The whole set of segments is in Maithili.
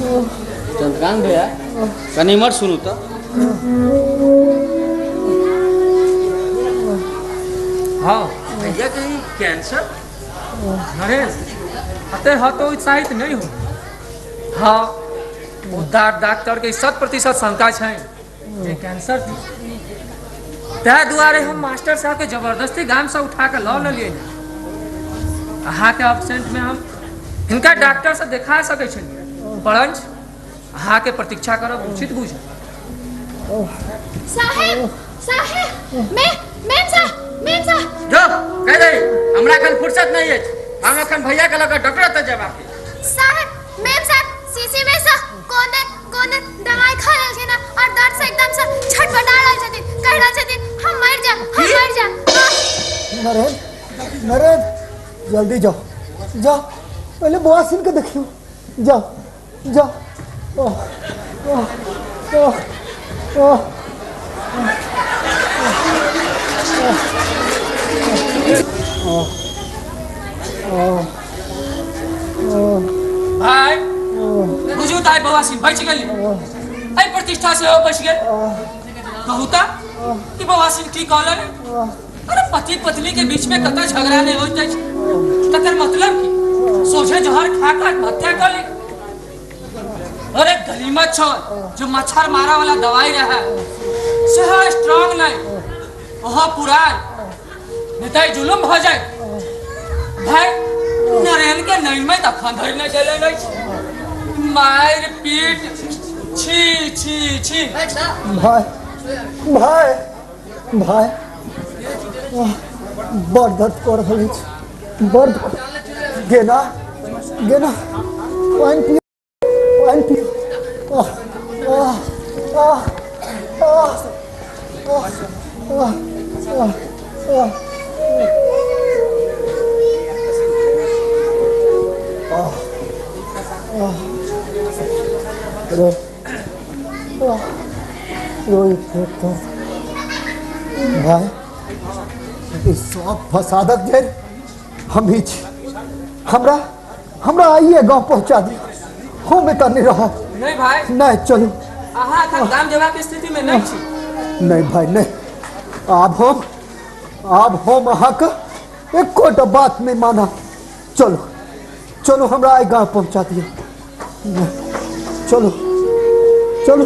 चंद्रकांत भैया, कनि इम्हर सुनू तऽ। हाँ भैया के ई कैंसर? नरेश, अते हतोत्साहित नहीं हो। हाँ, ओ डॉक्टर के 100% शंका छै जे कैंसर थी। ताहि दुआरे हम मास्टर साहब के जबरदस्ती गाम से उठा के लऽ लेलियै। अहाँके एबसेंट में हम हिनका डॉक्टर से देखा सकै छलियै, परंच अहाँके प्रतीक्षा करब उचित बुझल। साहेब, साहेब, मैं मेम साहब, मेम साहब। जो कह दे, हमरा एखन फुर्सत नहीं अछि, हम एखन भैया के लऽ कऽ डॉक्टर ओतऽ जेबाक अछि। साहेब, मेम साहब, शीशी में से कोन कोन दवाई खा लेलखिन हँ और दर्द से एकदम से छटपटा रहल छथिन, कहि रहल छथिन हम मरि जायब, हम मरि जायब। नरेन, नरेन, जल्दी जाओ, जाओ, पहले बुआ सिंह के देखियो, जाओ, जाओ। ओह, ओह, ओह, ओह। भाई, बुझू ताई बौआ सिंह बचि गेली, एहि प्रतिष्ठा से बचि गेल। कहू तऽ कि बौआ सिंह की कहलनि? अरे पति पत्नी के बीच में कतऽ झगड़ा नहीं होइत अछि, तकर मतलब की सोझे जहर खा कऽ आत्महत्या कऽ ली? अरे गनीमत छल जो मच्छर मारा वाला दवाई रहे सेहो स्ट्रांग नहीं, ओहो पुरान, नहीं तऽ ई जुलुम भऽ जाए। भाई, नरेन के नैन में तखन धरि नहि देलनि अछि। मारि पीट, छी छी छी। भाई, भाई, भाई, बड़ दर्द कऽ रहल अछि, बड़। गेना, गेना, पानि पियो, पानि पियो। आह, आह, आह, आह, आह, आह, आह, आह। आह, आह। रे, आह, रोहित तो भाई, ई सब फसादक जड़ हम ही छी। हमरा हमरा आइए गांव पहुंचा दियो, हम एतऽ नहीं रहब। नहीं भाई। नहीं, चलू। अहाँ एखन गाम जेबाक स्थिति में नहीं छी। नहीं भाई, नहीं, आब हम अहाँके एकोटा बात नहीं मानब। चलो, चलो, हमरा आइ गांव पहुंचा दियो। चलो, चलो।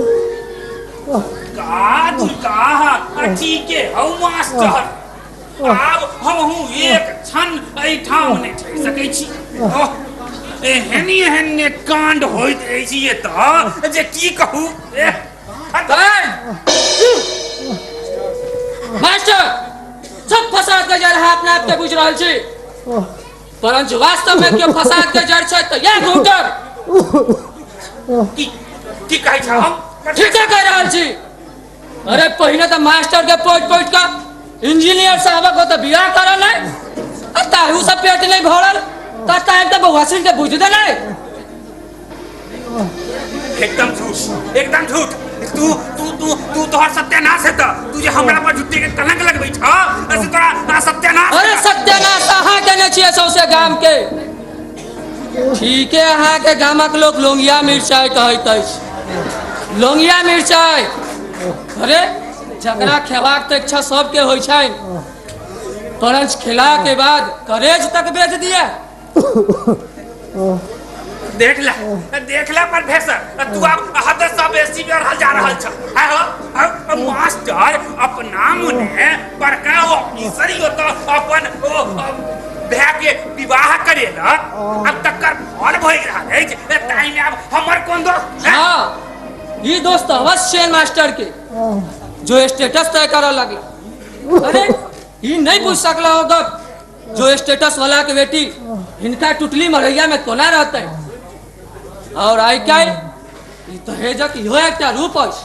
का दुर्गा, ठीक है हौ मास्टर, आब हमहूँ एक क्षण एहिठाम नहि ठहरि सकै छी। ओह, एहन एहन ने कांड होइत अछि एतऽ जे की कहू। एह, मास्टर, सब फसाद के जड़ है अपना आप के बुझ रहल छी, परंच वास्तव में क्यों फसाद के जड़ छै तऽ यैह घूटर। की की कहै छह? हम ठीके कहि रहल छी। अरे पहिने तऽ मास्टर के पोति पोति कऽ इंजीनियर साहबक ओतऽ बियाह करल है, आ ताहू से पेट नहीं भरल तऽ टाइम तऽ बौआ सिंह के बुझ देलै। एकदम झूठ, एकदम झूठ। तू तू तू तू तोहर सत्यानाश हेतऽ, तू जे हमरा पर झूठे के कलंक लगबै छह, से तोरा तोरा सत्यानाश। अरे सत्यानाश अहाँ केने छियै सौंसे गाम के। ठीके अहाँके गामक लोक लोंगिया मिरचाइ कहैत अछि, लोंगिया मिरचाइ। अरे जकरा खेबाक तऽ इच्छा सबके होइ छनि, परंच खेला के बाद करेज तक बेच दिया। देख ले, देख ले प्रोफेसर, तू अब हद से बेसी बढ़ल जा रहल छ। आय हो, अब मास्टर अपना मुने बड़का ऑफिसर ही होता अपन ओ भैया के विवाह करेलक, अब तकर फल भोग रहल अछि, ताहि में अब हमर कोन दोष? हाँ, ई दोस्त अवश्य है मास्टर के जो स्टेटस तय करऽ लगला। अरे ई नहीं पूछ सकला होगा जो स्टेटस वाला के बेटी हिनका टुटली मरैया में कोना रहते। और आइ काल्हि ई दहेजक इहो एकटा रूप अछि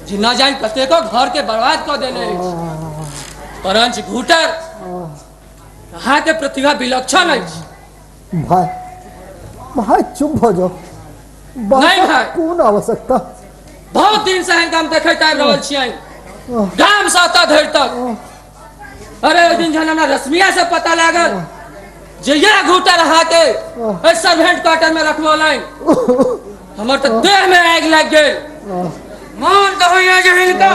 जे न जानि कतेको घर के बर्बाद कऽ देने अछि। परंच घूटर, अहाँ के प्रतिभा विलक्षण अछि। भाई, भाई, चुप भऽ जाओ। नहीं भाई। कोन आवश्यकता? बहुत दिन से हिनका हम देखैत आबि रहल छियनि गाम से एतऽ धरि तक। अरे ओहि दिन जहन हमरा रश्मिया से पता लागल जे यह घूटर अहाँके एहि सर्वेंट क्वार्टर में रखबौलनि, हमर तऽ देह में आगि लागि गेल। मन तऽ होइया जे हिनका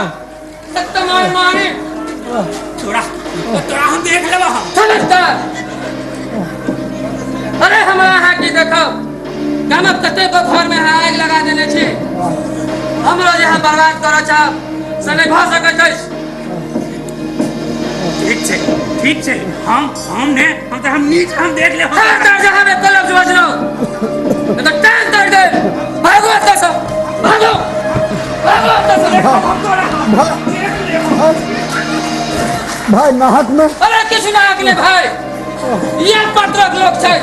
सत्त मार मारी। तोरा तोरा हम देख लेबा हम। चलता। अरे हमरा अहाँ की देखब, गामक कतेको घर में अहाँ आगि लगा देने छी। हमरो जे अहाँ बर्बाद करऽ चाहब से नहि भऽ सकैत अछि। ठीक छै, ठीक छै, हम ने हम तऽ हम नीक हम देख लेब। खबरदार जे हम एको लफ्ज बजलहुँ नहि तऽ टांग तोड़ि देब। भागू एतऽ सँ, भागू, भागू एतऽ सँ। भाय, भाय नाहक में। अरे किछु नाहक नहि भाय, इएह पत्रक लोक छै।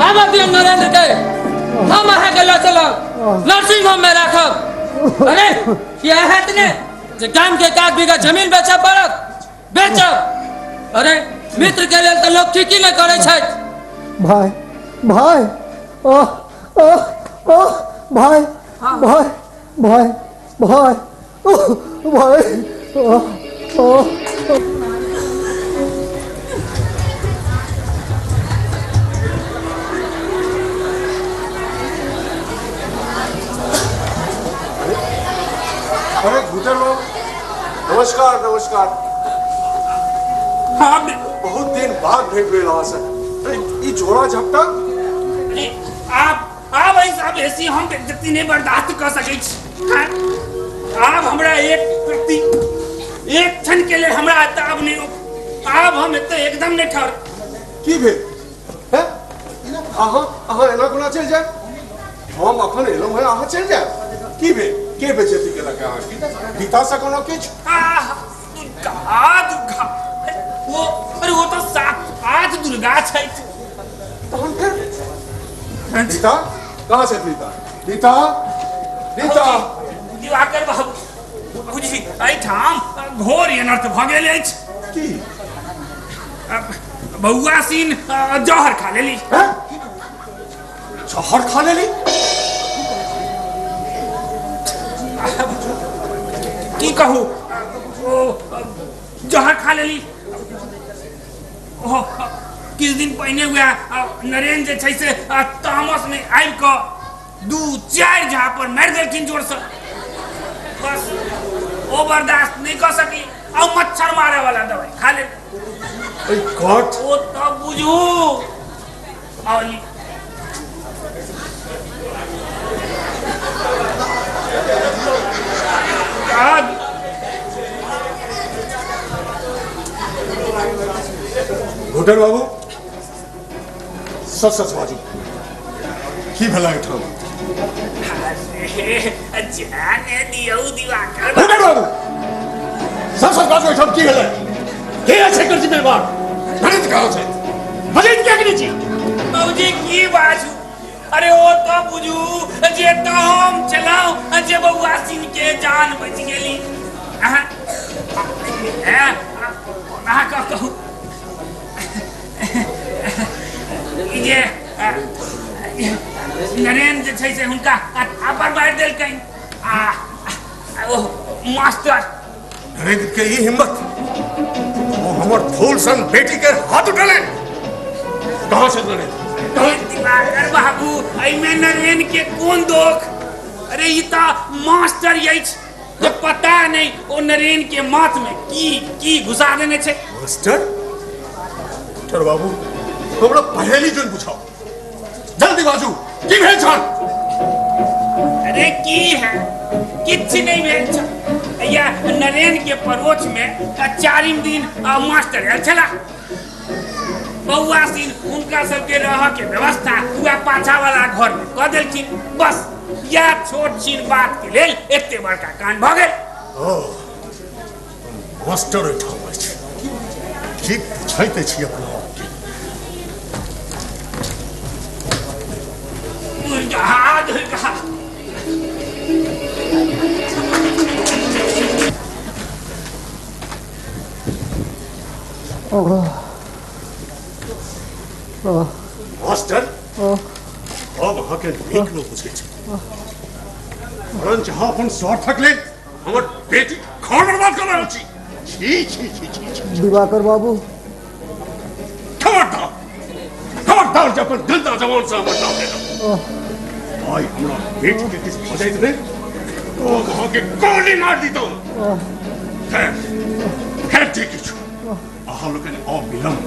आबऽ दियौ नरेंद्र के, हम अहाँके लऽ चलब, नर्सिंग होम में राखब। अरे किया हैत ने जे गाम के 1 बीघा जमीन बेचऽ पड़त, बेचब। अरे मित्र के लेल तऽ लोक की की नहि करै छथि। भाय, भाय, ओह ओह ओह, भाय, भाय, भाय, भाय, ओह, भाय, ओह, ओह। अरे घुटन बाबू, नमस्कार, नमस्कार। हाँ, बहुत दिन बाद भेंट भेल अहाँ से। अरे ई झोरा झपटा? अरे आप ऐसा बेसी हम बेइज्जती नहीं बर्दाश्त कर सकै छी। हाँ, आब हमरा एक प्रति एक क्षण के लिए हमरा एतऽ आब नहीं, आब हम एतऽ एकदम नहीं ठहर। की भेल? हैं? अहाँ एना कोना चलि जायब? हम अखन एलहुँ हेँ, अहाँ चलि जायब? की भेल? के बेइज्जती केलक अहाँके? गीता से कोनो किछु? आह, दुर्गा, दुर्गा, वो, अरे वो तऽ 7-8 दुर्गा छथि। तहन फेर गीता कहाँ छथि? गीता, गीता, गीता। दिवाकर बाबू, बाबूजी, एहिठाम घोर अनर्थ भऽ गेल अछि। की? बौआ सिंह जहर खा लेली। हैं? जहर खा लेली? की कहू, ओ जहर खा लेली। ओ किछु दिन पहिने वएह नरेन जे छै से तामस में आबि कऽ 2-4 झापर मारि देलखिन जोरसँ। बस ओ बर्दाश्त नहीं कऽ सकली आ मच्छर मारे वाला दवाई खा ले। ओ तब बुझू। और घुटन बाबू, सच सच बाजू, की भेला एहिठाम? जाने दियौ दिवाकर। घुटन बाबू, सच सच बाजू, एहिठाम की भेलै? के अछि एकर जिम्मेवार? भजैत कहाँ छै? भजैत किएक नहि छी? बाबूजी की बाजू? अरे ओ तो बुझू जे तो हम चलाऊ जे बौआ सिंह के जान बचि गेली। अहाँ अहाँ कहू जे नरेन जे छै से हुनका थापड़ मारि देलकनि आ ओ मास्टर। नरेंद्र के ई हिम्मत, ओ हमर फूल सन बेटी के हाथ उठेले। कहाँ से नरेंद्र? दिवाकर बाबू, एहिमे नरेन के कोन दोख? अरे ई तऽ मास्टर अछि जे पता नहीं ओ नरेन के माथ में की की घुसा देने छै। मास्टर? डॉक्टर बाबू, हमरा पहेली जोन बुझाओ, जल्दी बाजू, की भेल छल? अरे की है, किछु नहीं भेल छल। या नरेन के परोछ में 4 दिन मास्टर आयल छला। बौआ सिंह हुनका सबके रह के व्यवस्था वएह पाछा वाला घर में कऽ देलखिन। बस यह छोट छीन बात के लेल एते बड़का कांड भऽ गेल। ओ मास्टर एहिठाम अछि, की बुझैत अछि अपना आपके? दुर्गा, दुर्गा। मास्टर, हम अहाँके नीक नहि बुझै छी, परञ्च अहाँ अपन स्वार्थक लेल हमर बेटी घर बर्बाद कऽ रहल छी। छी छी छी छी छी। दिवाकर बाबू। खबरदार, खबरदार जे अपन गंदा जवान से हमर नाम लेलहुँ। आइ हमरा बेटी के किछु भऽ जाइत ने तो अहाँके गोली मार दितहुँ। खैर खैर, जे किछु, अहाँ लोकनि अविलम्ब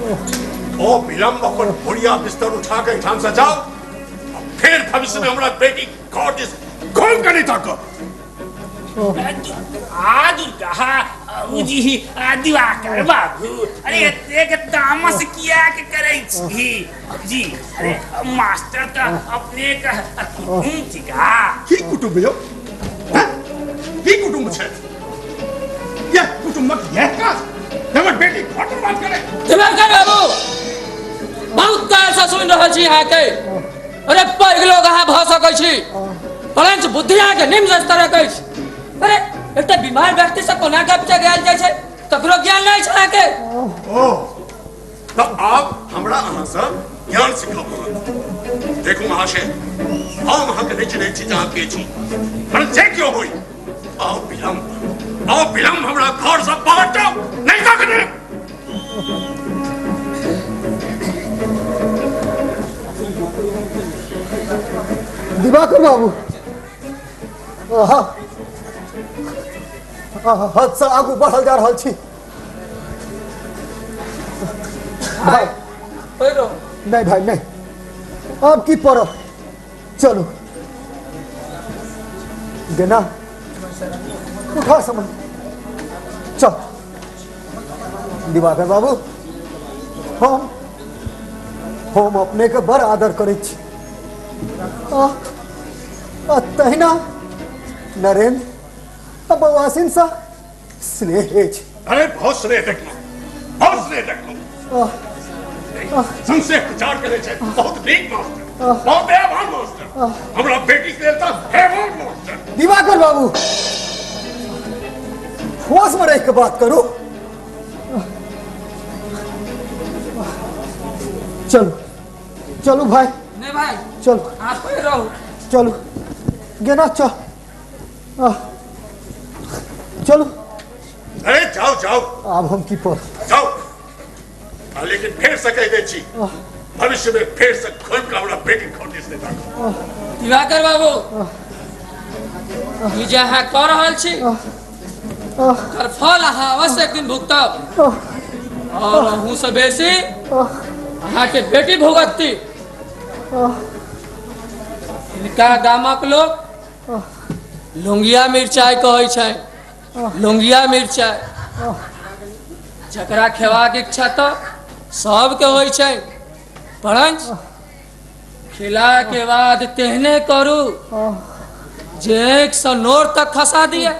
अविलम्ब अपन बोरिया बिस्तर उठा के एहिठाम से जाउ आ फेर भविष्य में हमरा बेटी घर दिस घूम के नहीं ताकब। आ दुर्गा, ओ जी आ दिवाकर बाबू, अरे एतेक तामस किया के करै छी जी? अरे मास्टर तऽ अपने के कुटुम्ब थिका। की कुटुम्ब यौ? हैं? की कुटुम्ब छथि? यह कुटुम्बक यह काज हमर बेटी घर बर्बाद करे? दिवाकर बाबू, बहुत काल से सुनि रहल छी अहाँके। अरे पैघ लोग अहाँ भऽ सकै छी, परंच बुद्धि अहाँके निम्न स्तरक अछि। अरे एकटा बीमार व्यक्ति से कोना गप जगायल जाइ छै तकरो ज्ञान नहि छै अहाँके। ओ तऽ आब हमरा अहाँ से ज्ञान सिखऽ पड़त। देखू महाशय, हम अहाँके नहि चिन्है छी जे अहाँ के छी, पर जे केओ होइ, अविलम्ब अविलम्ब हमरा घर से बाहर जाउ, नहीं तखने। दिवाकर बाबू, आहा आहा, हद से आगू बढ़ल जा रहल छी भाई। पैरो नहीं भाई नहीं, अब की पड़ब, चलू गेना, उठा समझ चल। दिवाकर बाबू, हम अपने के बड़ आदर करै छी आ, आ तहिना नरेंद्र आ बौआसिन सँ स्नेह अछि। अरे बहुत स्नेह देखलहुँ, बहुत स्नेह देखलहुँ। संशय विचार करै छै। बहुत नीक मास्टर, बहुत दयावान मास्टर, हमरा बेटी के लेल तऽ हैवान मास्टर। दिवाकर बाबू, होश में रह के बात करू। चलू चलू भाई। नहीं भाई। चलू। आप पैर रहू। चलू गेना, चल, चलू। अरे जाओ जाओ। आब हम की पर जाओ, लेकिन फेर से कह दै छी, भविष्य में फेर से घुमि कऽ हमरा बेटी घर दिस नहि ताकब। दिवाकर बाबू, ई जे अहाँ कऽ रहल छी ओकर फल अहाँ अवश्य एक दिन भुगतब, और अहूँ से बेसी अहाँके बेटी भुगतती। हिनका गामक लोक लुंगिया मिरचाइ कहै छै, लुंगिया मिरचाइ, जकरा खेबाक इच्छा तऽ सबके होइ छै, परंच खिला के बाद तेहने करू जे एक सौ नोर तक खसा दिए।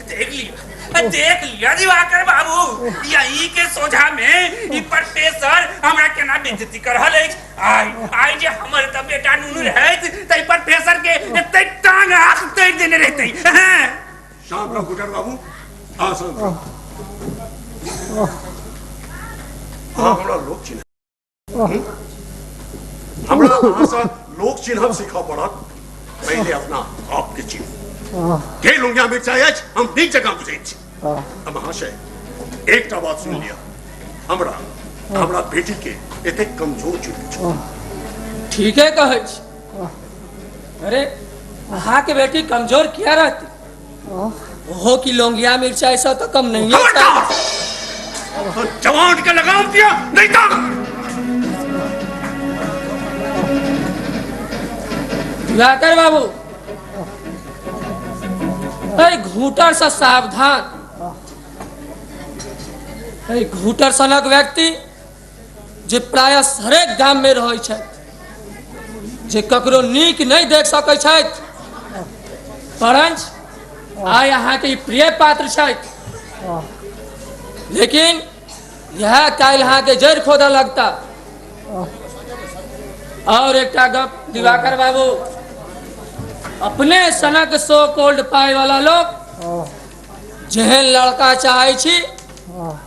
देख लिया, देख लिया दिवाकर बाबू, यही के सोझा में ई प्रोफेसर हमरा केना बेइज्जती कर रहल अछि। आइ आइ जे हमर तऽ बेटा नुनू रहैत तऽ ई प्रोफेसर के एते टांग हाथ तोड़ि देने रहतै। हैं। शांत रहो गुटर बाबू, अहाँ शांत रहू। अहाँ हमरा लोक चिन्ह, हमरा अहाँसँ लोक चिन्हब सीखऽ पड़त। पहिले अपना आपके चिन्ह के लुंगिया मिरचाइ अछि हम नीक जकाँ बुझैत छी। आ महाशय, एकटा बात सुनि लिअ, हमरा हमरा बेटी के एतेक कमजोर चुनू छै। ठीके कहै छी। अरे अहाँके बेटी कमजोर किया रहती? ओहो की लौंगिया मिर्चाई से तो कम नहीं है। जवान के लगाम दिया नहीं था। दिवाकर बाबू, अरे घूटर से सावधान। अरे घूटर सनक व्यक्ति जे प्रायः हरेक गाम में रहै छथि, जे ककरो नीक नहीं देख सकै छथि, परंच आइ अहाँके ई प्रिय पात्र छथि, लेकिन यह काल्हि अहाँके जड़ि खोदऽ लगता। और एकटा गप दिवाकर बाबू, अपने सनक सो कोल्ड पाई वाला लोग जेहन लड़का चाहै छी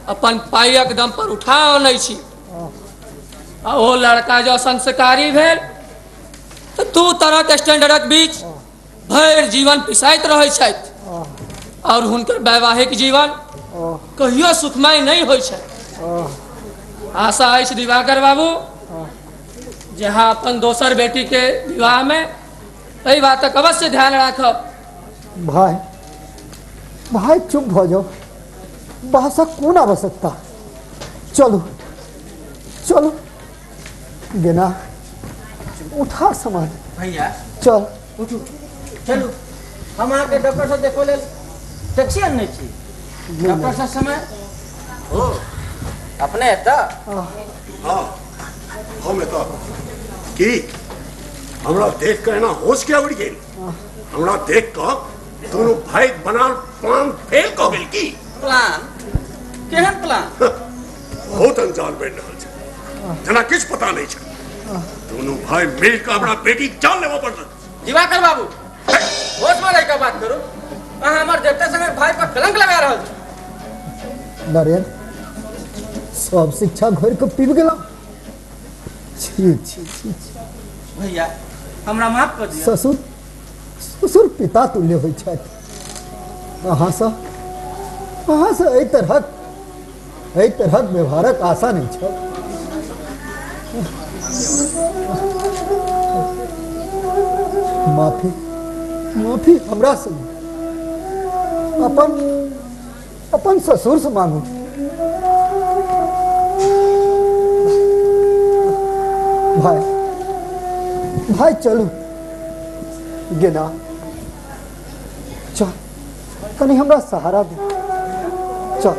अपन पाइक दम पर उठा आनै छी, आ ओ लड़का जँ संस्कारी भेल तऽ दू तरहक स्टैंडर्डक बीच भरि जीवन पिसाइत रहै छथि, और हुनकर वैवाहिक जीवन कहियो सुखमय नहि होइ छै। आशा अछि दिवाकर बाबू जे अहाँ अपन दोसर बेटी के विवाह में एहि बातक अवश्य ध्यान राखब। भाई, भाई चुप भऽ जाओ, बहसक कोन आवश्यकता। चलू चलू गेना, उठा सामान। भैया चल उठू, चलू। हम अहाँके डॉक्टर से देखो लेल टैक्सी आनने छी। डॉक्टर से समय ओ अपने एतऽ? हाँ, हम एतऽ। की हमरा देख कऽ एना होश किया उड़ि गेल? हमरा देख कऽ दुनू भाई बनाल प्लान फेल कऽ गेल की? प्लान? केहन प्लान? बहुत अनजान बनि रहल छै, जेना किछु पता नहि छै। दुनू भाई मिल कऽ हमरा बेटी जान लेबऽ पड़त। दिवाकर बाबू, होश में रहि कऽ बात करू। अहाँ हमर देवता संगे भाई पर कलंक लगा रहल छी। नरेन, सब शिक्षा घोरि कऽ पीब गेलहुँ। छी छी छी। भैया हमरा माफ कऽ दिअ। ससुर, ससुर पिता तुल्य होइ छथि। अहाँसँ अहाँसँ एहि तरहक व्यवहारक आशा नहि छल। माफी, माफी हमरा से नहि, अपन अपन ससुर से मांगू। भाई, भाई चलू। गेना, चल, कनि हमरा सहारा दे, चल।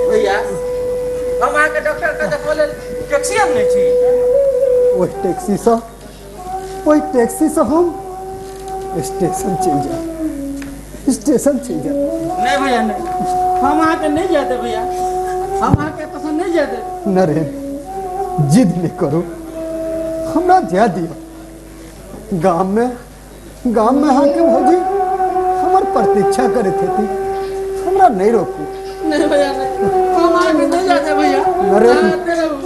भैया, हम अहाँके डॉक्टर के देखो लेल टैक्सी आनने छी। ओहि टैक्सीसँ हम स्टेशन चलि जायब, स्टेशन चलि जायब। नहीं भैया, नहीं, हम अहाँके नहीं जाते। भैया, हम अहाँके पसंद नहीं जाते। नरेन, जिद नहीं करू, हमरा जाय दिअ। गाममे अहाँके भौजी हमर प्रतीक्षा करैत हेती। हमरा नहीं रोकू। नहीं भैया, नहीं, हम अहाँके नहीं जाते भैया। नरेन। अहाँ रहू।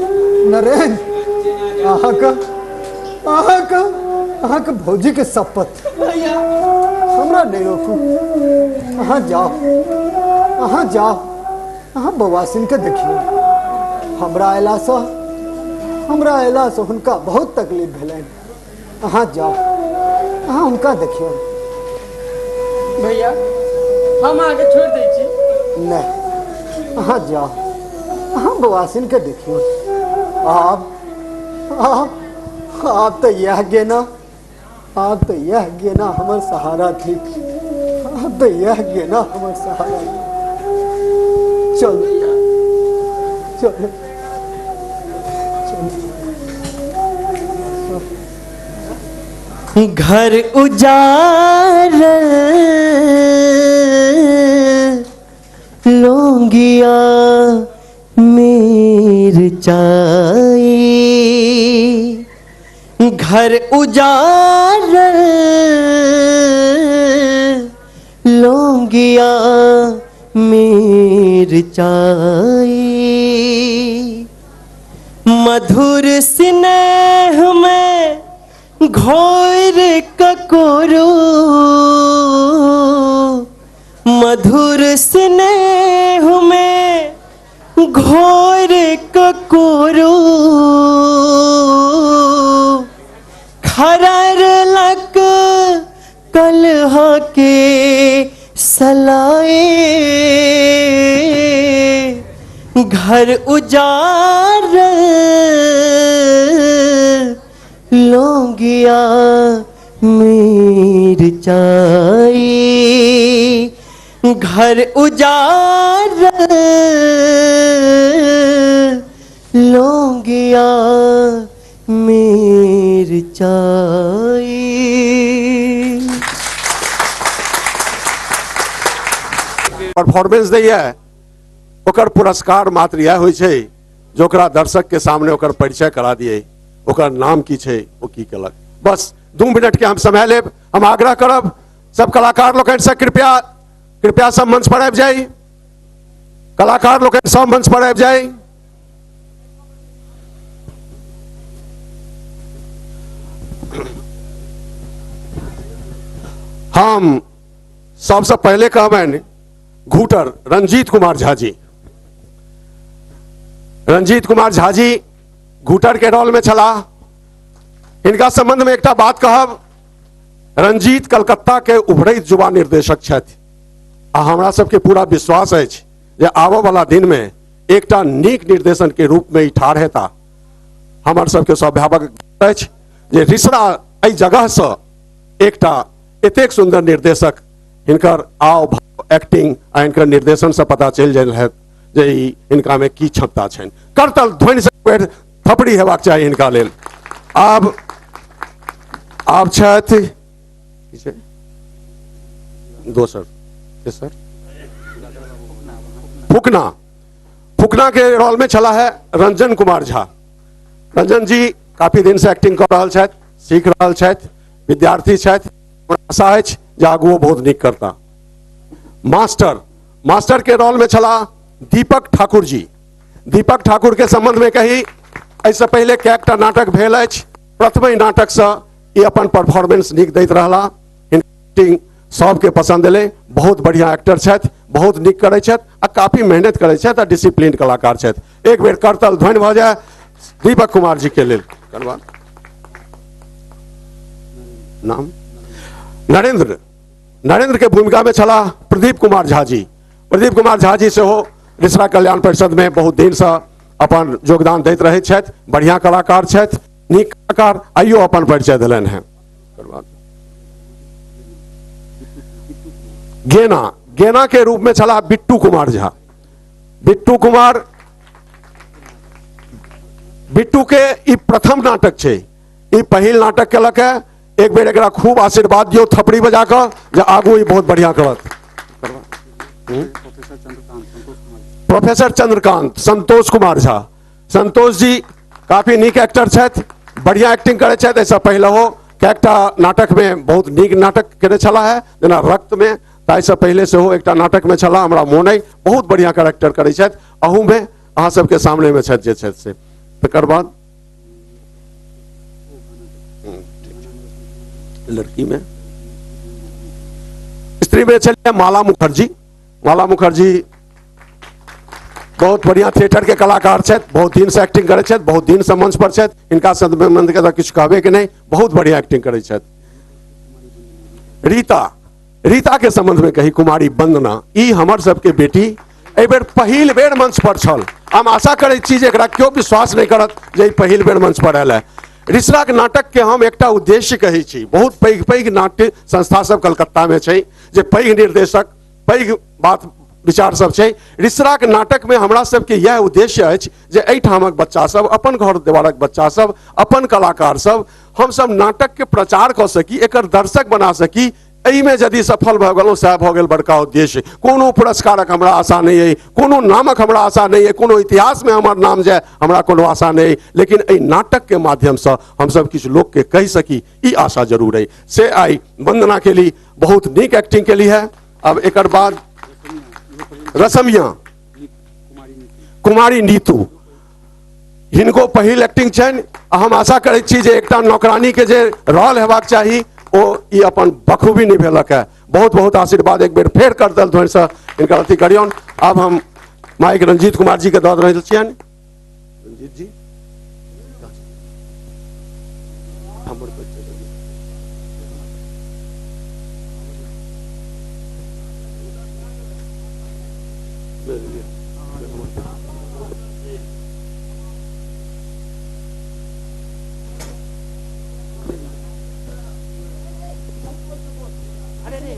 नरेन, अहाँके अहाँके अहाँके भौजीके शपथ। भैया। हमरा नहीं रोकू। अहाँ जाओ, अहाँ जाओ, अहाँ बौआसिन के देखियौ। हमरा अयलासँ हुनका बहुत तकलीफ भेलनि। अहाँ जाओ, अहाँ हुनका देखियौ। भैया, हम अहाँके छोड़ि दै छी। नहीं, अहाँ जाओ, अहाँ बौआसिन के देखियौ। आब आब आब तऽ इएह गेना, आब तऽ इएह गेना हमर सहारा थिक। आब तऽ इएह गेना हमर सहारा थिक। चलू, चलू, चलू। घर उजाड़ लोंगिया मिरचाई, घर उजाड़ लोंगिया मिरचाई, मधुर स्नेह में घोर ककोरो, मधुर स्नेह में घोर ककोरो, खरर लक कलह के सलाए, घर उजाड़ लोंगिया मिरचाई, घर उजाड़ लोंगिया मिरचाई। परफॉर्मेंस दैए, ओकर पुरस्कार मात्र इएह होइ छै जे ओकरा दर्शक के सामने ओकर परिचय करा दिए, ओकर नाम की छै, ओ की केलक। बस 2 मिनट के हम समय लेब। हम आग्रह करब सब कलाकार लोकनि से, कृपया कृपया सब मंच पर आबि जाइ। कलाकार लोकनि सब मंच पर आबि जाइ। हम सबसे पहले कहबनि घूटर रंजीत कुमार झा जी। रंजीत कुमार झा जी घूटर के रोल में छलाह। हिनका संबंध में एकटा बात कहब रंजीत कलकत्ता के उभरैत युवा निर्देशक छथि आ हमरा सबके पूरा विश्वास अछि जे आबऽ वाला दिन में एकटा नीक निर्देशन के रूप में ई ठाढ़ हेता। हमर सबके सौभाग्य अछि जे रिसड़ा एहि जगह से एकटा एतेक सुंदर निर्देशक, हिनकर आव भाव, एक्टिंग आ हिनकर निर्देशन से पता चलि गेल हैत जे ई हिनका में की क्षमता छनि। करतल ध्वनि से थपड़ी हेबाक चाही हिनका लेल। आब आब छथि दोसर तेसर फुकना। फुकना के रोल में छला है रंजन कुमार झा। रंजन जी काफी दिन से एक्टिंग कर रहल छथि, सीख रहल छथि, विद्यार्थी छथि। आशा अछि जे आगुओ बहुत नीक करता। मास्टर, मास्टर के रोल में छला दीपक ठाकुर जी। दीपक ठाकुर के संबंध में कही, एहिसँ पहिले कएकटा नाटक भेल अछि। प्रथमे नाटकसँ ई अपन परफॉर्मेंस नीक दैत रहला। एक्टिंग सबके पसंद एलै। बहुत बढ़िया एक्टर छथि, बहुत नीक करै छथि आ काफी मेहनत करै छथि आ डिसिप्लिन कलाकार छथि। एक बेर करतल ध्वनि भऽ जाय दीपक कुमार जी के लेल। नाम नरेंद्र। नरेंद्र के भूमिका में छला प्रदीप कुमार झा जी। प्रदीप कुमार झा जी सेहो रिसड़ा कल्याण परिषद में बहुत दिन से अपन योगदान दैत रहै छथि। बढ़िया कलाकार छथि, नीक कलाकार, आइयो अपन परिचय देलनि हैं। गेना, गेना के रूप में छला बिट्टू कुमार झा। बिट्टू कुमार, बिट्टू के ई प्रथम नाटक छै, ई पहिल नाटक केलक है। एक बेर एकरा खूब आशीर्वाद दियौ थपड़ी बजा कऽ जे आगू ई बहुत बढ़िया करत। प्रोफेसर चंद्रकांत संतोष कुमार झा। संतोष जी काफी नीक एक्टर छथि, बढ़िया एक्टिंग करै छथि। एहिसँ पहिलहो कएकटा नाटक में बहुत नीक नाटक केने छला है, जेना रक्त में, ताहिसँ पहिले सेहो एकटा नाटक में छला, हमरा मोन अइ, बहुत बढ़िया कैरेक्टर करै छथि। अहू में अहाँ सबके सामने में छथि जे छथि से। तकर बाद लड़की में स्त्री में छलियै माला मुखर्जी। माला मुखर्जी बहुत बढ़िया थिएटर के कलाकार छथि, बहुत दिन से एक्टिंग करै छथि, बहुत दिन से मंच पर छथि। हिनका संबंध के तऽ किछु कहबे के नहि, बहुत बढ़िया एक्टिंग करै छथि। रीता, रीता के संबंध में कही कुमारी वंदना, ई हमर सबके बेटी एहि बेर पहिल बेर मंच पर छल। हम आशा करै छी जे एकरा केओ विश्वास नहि करत जे ई पहिल बेर मंच पर आयल है। रिसड़ाक नाटक के हम एकटा उद्देश्य कहै छी, बहुत पैघ पैघ नाट्य संस्था सब कलकत्ता में छै जे पैघ निर्देशक पैघ बात विचार सब छै। रिसड़ाक नाटक में हमरा सबके यह उद्देश्य अछि जे एहिठामक बच्चा सब, अपन घर द्वारक बच्चा सब, अपन कलाकार सब, हम सब नाटक के प्रचार कऽ सकी, एकर दर्शक बना सकी। एहिमे यदि सफल भऽ गेलहुँ सएह भऽ गेल बड़का उद्देश्य। कोनो पुरस्कारक हमरा आशा नहि अइ, कोनो नामक हमरा आशा नहि अइ, कोनो इतिहासमे हमर नाम जाय हमरा कोनो आशा नहि अइ, लेकिन एहि नाटकके माध्यमसँ हमसब किछु लोकके कहि सकी ई आशा जरूर अइ। से आइ वंदना केली, बहुत नीक एक्टिंग केली है। अब एकर बाद रसमिया कुमारी नीतू, हिनको पहिल एक्टिंग छनि। हम आशा करै छी जे एकटा नौकरानी के जे रोल हेबाक चाही ओ ई अपन बखूबी निभेलक है। बहुत बहुत आशीर्वाद एक बेर फेर करतल ध्वनिसँ हिनकर अथी करियौन। आब हम माइक रंजीत कुमार जी के दऽ रहल छियनि। रंजीत जी अरे रे,